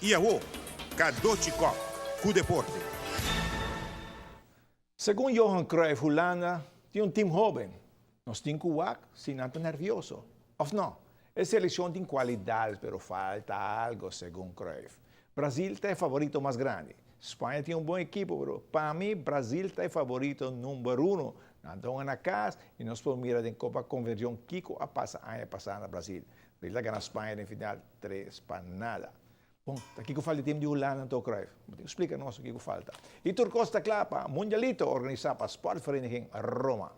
I awo, Cadochi Kock ku deporte. Segun Johan Cruyff, Hulanda tin un team hoben. Nos tin ku wak si nan ta nervioso of no. E seleccion tin cualidades, pero falta algo, segun Cruyff. Brasil ta e favorito mas grandi. Spaña tin un bon ekipo, pero pa mi Brasil ta e favorito number uno. Nan ta hunga na cas y nos por mira den Copa Confederacion kico a pasa aña pasa na Brasil. Brasil a gana Spaña den final 3-0. Bon, ta kiko falta e team di Hulanda anto, Cruyff? Bo tin ku splika nos kiko falta. I tur kos ta kla pa Mundialito organisá pa Sportvereniging Roma.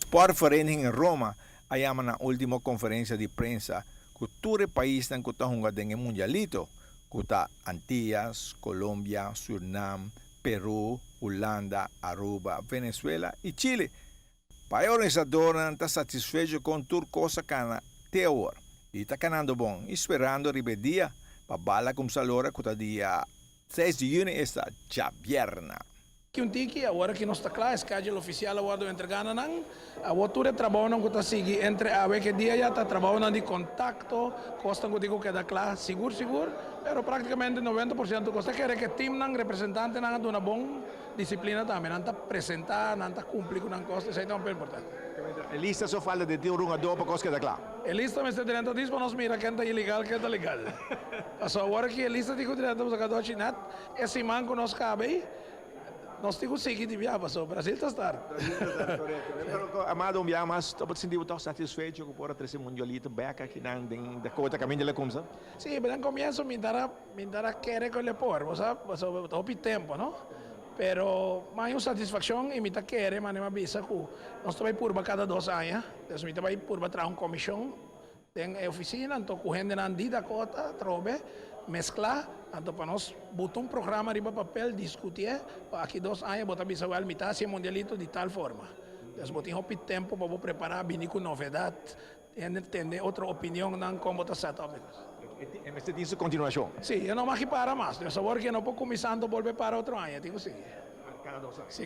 Sportvereniging Roma a yama nan último konferensia di prensa ku tur e paisnan ku ta hunga den e Mundialito, ku ta Antillas, Colombia, Surnam, Peru, Hulanda, Aruba, Venezuela i Chile. Pa e organisadornan ta satisfecho kon tur kos a kana te awor i ta kanando bon i sperando riba e dia pa bala kumsa lora ku ta dia 6 di yüni, esta djabièrna. Ki un tiki, awor ki nos ta kla, e schedule ofisial a wòrdu entregá na nan. Awor tur e trabounan ku ta sigui entre awe ku e dia ya ta trabounan di kontakto, kosnan ku tin ku keda kla sigur sigur, pero praktikamente 90% kos ta kere ku e timnan, representantenan a duna bon disiplina tambe. Nan ta presentá, nan ta kumpli ku nan kos, esei ta hopi importante. E lista so falta di tin un rungadó pa kos keda kla. E lista mester drenta dis pa nos mira ken ta ilegal, ken ta legal. Pasobra awor aki e lista tin ku drenta pasobra kadochi nèt e siman ku nos kaba ei. Nos tin ku sigui di biaha pasobra Brasil ta start. Brasil ta start, korekto. Pero Amado, un biaha mas, ta bo ta sinti bo tòg satisfecho ku por a trese Mundialito bèk akinan den Dakota kaminda el a kumsa? Sí, den komienso mi ta mi ta kere ku el e por, bo sa, pasobra ta hopi tempu, no? Pero mas un satisfakshon i mi ta kere, manera mi a bisa, ku nos ta bai purba kada 2 aña. Entonces mi ta bai purba traha un komishon den e ofisina, anto ku hendenan di Dakota atrobe mesklá, anto pa nos buta un programa riba papel, diskutié, pa aki 2 aña bo ta bisa, "Wèl, mi ta hasi e Mundialito di tal forma." Entonces bo tin hopi tempu pa bo prepará, bini ku novedat, hende tende otro opinionnan kon bo ta set up. E mester tin su kontinuashon. Sí, e no mag para mas. Entonces awor ku no por kuminsá anto bolbe para otro aña, tin ku sigui. Kada 2 aña. Sí.